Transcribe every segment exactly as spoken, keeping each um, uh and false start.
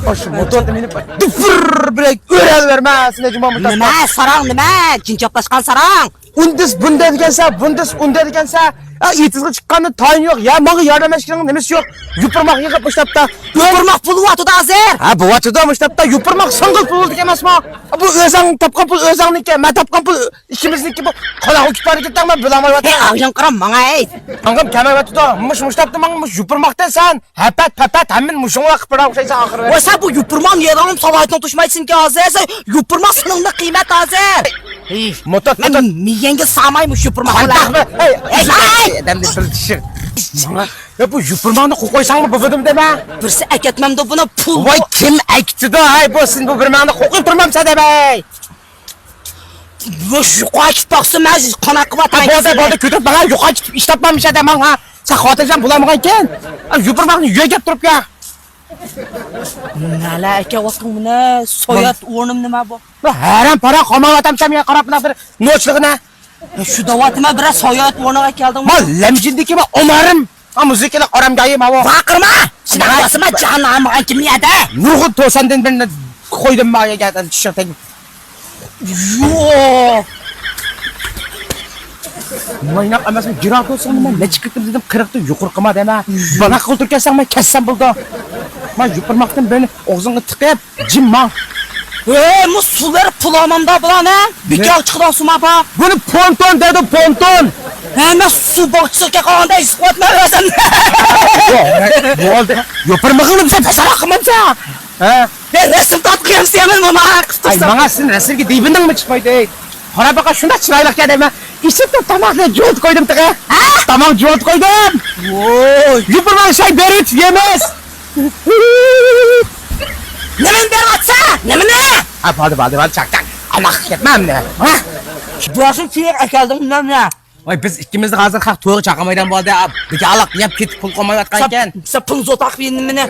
ئاشۇ موتوردا مېنى دۇپۇر بىلەن ئۆرەلىۋەرمە، سېنى جۇما مۇشۇ. نېمە ساراڭ، نېمە جىنچاپلاشقان ساراڭ؟ ئۇندىس بۇندە دېگەنسە، بۇندىس ئۇندە دېگەنسە. ھە، ئېتىزغا چىققاندا تايىنى يوق. يا ماڭا ياردەم ئەشكىنىڭ نېمىسى يوق؟ يوپۇرماق يىغىپ مۇشتاپتا. يوپۇرماق پۇل بوۋاتىدۇ ھازىر. ھە، بوۋاتىدۇ مۇشتاپتا. يوپۇرماق ساڭگىل پۇل بولىدىكەن ئەمەسمۇ؟ بۇ ئۆزۈڭ تاپقان پۇل ئۆزۈڭنىڭكى، مەن تاپقان پۇل ئىككىمىزنىڭكى بۇ. قالاغۇ كىپارى كەتتىڭ، مەن بىلەڭمەيۋاتىمەن. ھەي، ئاغزىڭ قارا ماڭا، ھەي. ماڭغام كەلمەيۋاتىدۇ. مۇش مۇشتاپتا ماڭا مۇش يوپۇرماقتىن سەن. ھەپەت پەپەت ھەممىنى مۇشۇڭغا قىلىپ بېرىڭ ئوخشايسەن ئاخىرى. ۋاي سەن بۇ يوپۇرماق يەرىڭ سالاھىيىتىڭ توشمايسەنكى ھازىر. سەن يوپۇرماق سېنىڭدە قىممەت ھازىر. ھېي، موتور، مەن موتور. مىيەڭگە ساماي مۇشۇ يوپۇرماق بىلەن. قانداقمۇ؟ ھەي، ھەي، ھەي! ئادەمنى بىر چۈشۈر. ماڭا، يا بۇ يوپۇرماقنى قويۇپ قويساڭمۇ بولىدۇ دەمە. بىرسى ئەكەتمەمدۇ بۇنى پۇل. ۋاي، بۇ- كىم ئەكىتىدۇ؟ ھەي، بۇ سېنى بۇ بىر ماڭنى قويۇپ تۇرمامسەن دەمەي. بۇ يۇقىرى كېتىپ باقسا، مەن قانداق قىلىۋاتىمەن؟ بولدى، بولدى، كۆتۈرۈپ ماڭا، يۇقىرى كېتىپ ئىش تاپمامسەن دەمەڭ ھە. سەن خاتىرجەم بولالمىغانكەن. يوپۇرماقنى يۆگەپ تۇرۇپ يا. نەلەر ئەكەۋاتقىن مانا، ساياھەت ئورنۇم نېمە بۇ؟ بۇ ھەرەم پارا قالمايۋاتامسەن مېنى قاراپ مۇنداق بىر نوچىلىقىنى. شۇ دەۋاتىمەن، بىرەر ساياھەت ئورنىغا كەلدىڭمۇ؟ ما لەمجىندىكى ما ئونارىم. ھا، مۇزىكىلىق ئارامگاھى ماۋۇ. ۋارقىرىما! شۇنداق ۋاي. بولسىما جان ئالمىغان كىم يەردە؟ نۇرغۇن توساندىن بىرنى قويدۇم ما يەردىن چۈشۈرتەي. يوق. مايناق ئەمەسمۇ، جىراك بولسىمۇ مەن نەچچە قېتىم دېدىم، قىرىقتىن يۇقىرى قىلما دەمە. بانا قىلدۇركەنسەڭ مەن كەتسەم بولىدۇ. ما يوپۇرماقتىن بىرنى ئاغزىڭغا تىقىپ، جىم ماڭ. ھەي، مۇ سۇلار پۇلامامدا بۇلارنى. بىكار چىقىدىغان سۇما بار. بۇنى پونتون دەيدۇ، پونتون. ھە، مەن سۇ باغچىسىغا كەلگەندە ھېس قىلىۋاتىمەن ئۆزۈمنى. يوق، بولدى. يوپۇرمىقىڭنى بىزگە پەسەرە قىلمامسەن. ھە؟ مەن رەسىم تارتقۇم سېنىڭ مانا. ئاي، ماڭا سېنىڭ رەسىمگە دىۋىنىڭمۇ چىقمايدۇ. قارا باقا شۇنداق چىرايلىقكەن دەيمەن. ئىچىپ تۇر، تاماقنى جۇۋۇلتۇپ قويدۇم تېخى. ھە؟ تاماق جۇۋۇلتۇپ قويدۇم. ۋوي. يوپۇرماق شاي بېرىپ يەيمىز. نېمىنى بېرىۋاتسا؟ نېمىنى؟ ھە، بولدى، بولدى، بولدى، چاقچاق. ئالاققا كەتمە ئەمدى. ھە؟ بۇلارسىڭ كېيىن ئەكەلدىڭ بىلەن يا. ۋاي، بىز ئىككىمىزنى ھازىر خەق تورغا چاقىرمايدىغان بولدى. بىكارلىق يەپ كېتىپ پۇل قالمايۋاتقان ئىكەن. سەن پۇلنى زوتاق بىلىنمىنى.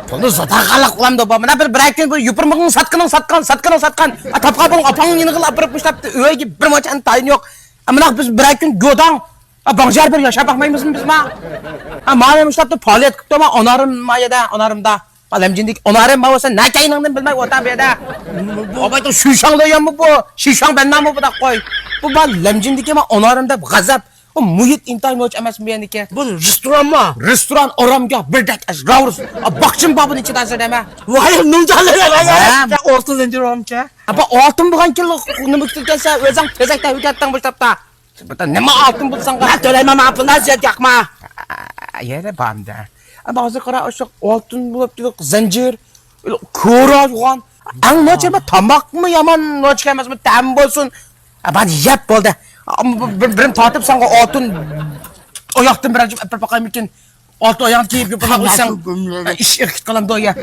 پۇلنى زوتاق قىلىپ قالامدۇ بۇ. مانا بىر، بىر ئىككى كۈن بۇ يوپۇرمىقىڭنى ساتقىنىڭ ساتقان، ساتقىنىڭ ساتقان. ئا، تاپقان پۇلۇڭ ئاپاڭنىڭ يېنىغا ئاپىرىپ مۇشتاپ ئۆيگە بىر مۇنچە تايىنى يوق. ئا، مانا بىز بىر ئىككى كۈن گوداڭ. ئا، باڭشار بىر ياشاپ باقمايمىزمۇ بىز ما؟ ئا، مانا مۇشتاپتا پائالىيەت قىپتۇ ما، ئانارىم ما يەدە، ئانارىمدا. لەمجىندىكى ئونارىم ما بولسا، نەكەينىڭدىن بىلمەي ئوتا بۇ يەردە. ئاۋايتىڭ شۈيشاڭ دېگەنمۇ بۇ؟ شۈيشاڭ بەننامۇ بۇنداق قوي. بۇ ما لەمجىندىكى ما ئونارىم دەپ غەزەپ. بۇ مۇھىت ئىنتايىن نوچى ئەمەسمۇ بۇ يەرنىكى؟ بۇ رېستورانمۇ؟ رېستوران، ئارامگاھ، بىردەك ئەش، راۋۇرۇس. باغچىمۇ بار بۇنىڭ ئىچىدە ھازىر دەمە. ۋاي، نۇرجانلار ھە. ئالتۇن زەنجىر بارمىكەن؟ بۇ ئالتۇن بولغان كېلى نېمە كۈتۈلگەنسە، ئۆزۈڭ تېزەكتە ئۆگەتتىڭ بۇ كىتابتا. نېمە ئالتۇن بولساڭغا؟ مەن تۆلەيمەن، ماڭا پۇلنى زىيادە ياقما. يەنە بارمىدە. بازار قارا ئوشۇق ئالتۇن بولۇپ كېلىپ زەنجىر، كورا يوغان. ئەڭ نوچى ما تاماقمۇ يامان نوچى ئەمەسمۇ، تەم بولسۇن. بار يەپ بولدى. بىر، بىرىم تارتىپ ساڭا ئالتۇن ئاياقتىن بىرەر ئەپەر باقايمىكىن. ئالتۇن ئاياقنى كىيىپ يۈرۈپ قالساڭ ئىش ئىركىتىپ قالامدۇ يا.